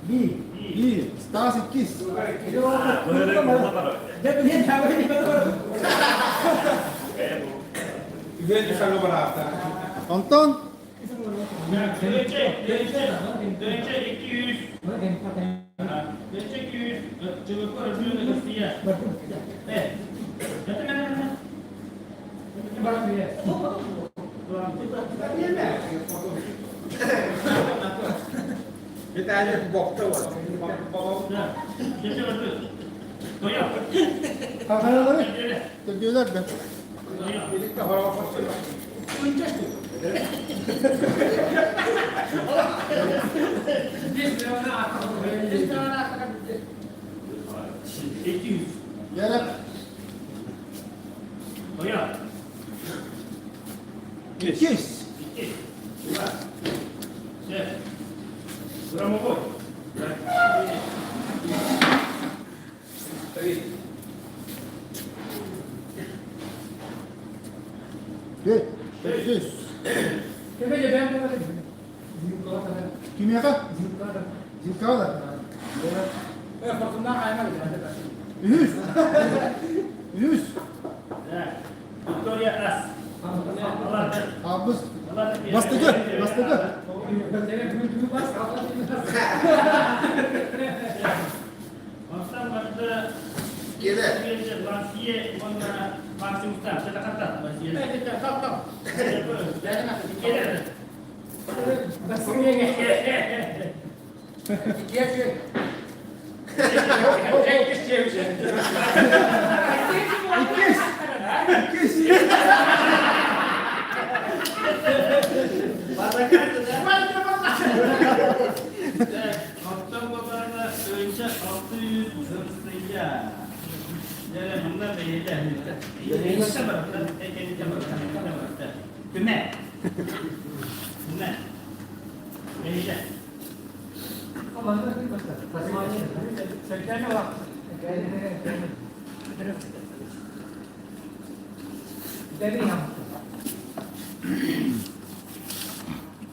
Биир, Стас иккис. Онтон Хахайалары төрдүөлэр да. Gerek. Иккис. Төрдүс. Кимиэхэ? Зилкаҕа да? Үһүс. Үһүс. Абыс. Бастакы. Бастакы.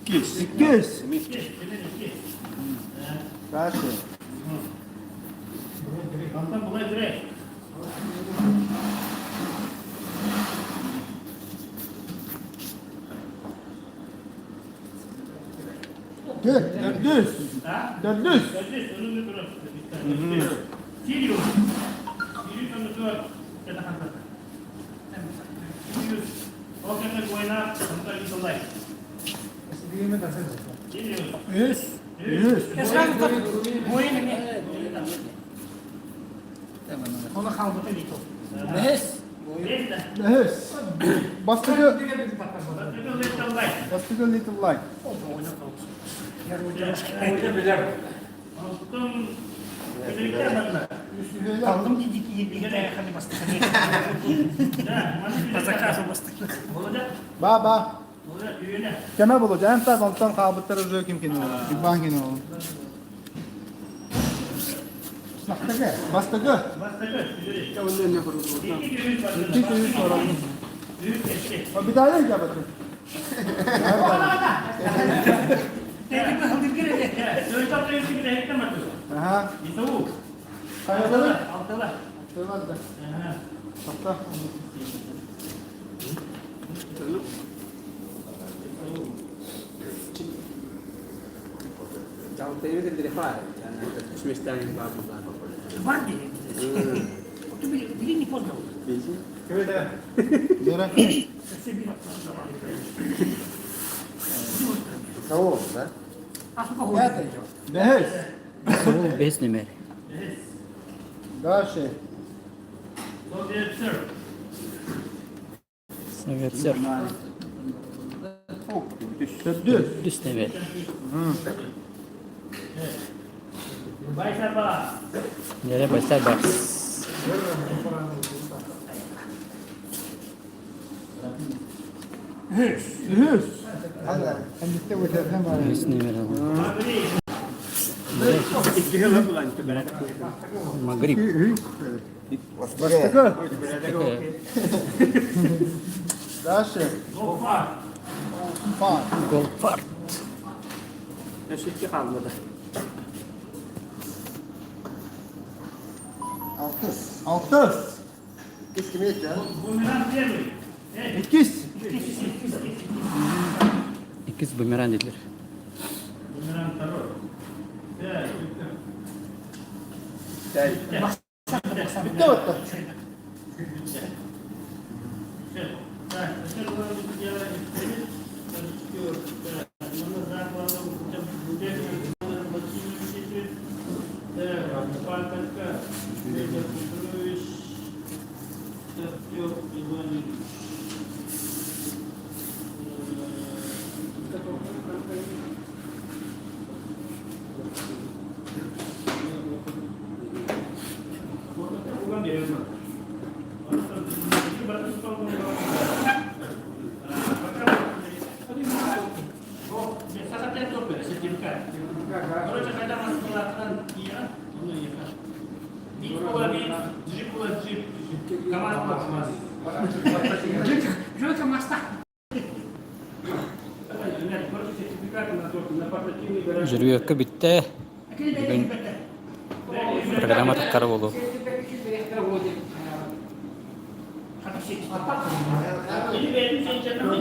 Иккис. Иккис. Иккис. Дальше. Төрдүс. Төрдүс. Үс. Үс. Бэһис. Бастакы Бастакы Little Light. Ба ба. Кеме болу, жан так онтон хаалбыттар уже ким кини болу. Биг кини болу. Бастакы. Икки күн сором. Обитали жабаты. Ага. Хайалары? Алтылар. Тоқта. Бера. Бэһис. Бэс нүмер. Дальше. Совет сэр. Төрдүс. Үс нүмер. Нere байсар бар. Үһүс. Үһүс нүөмэр Магриб. Бастакы. Дальше. Фар. Голфард. Өссө хаалла да. Алтыс. Алтыс. Иккис. Иккис бумеранг дииллэр. Бүттэ батта. Жеребьевка бүттэ. Бүгүн программа таххара буолуо.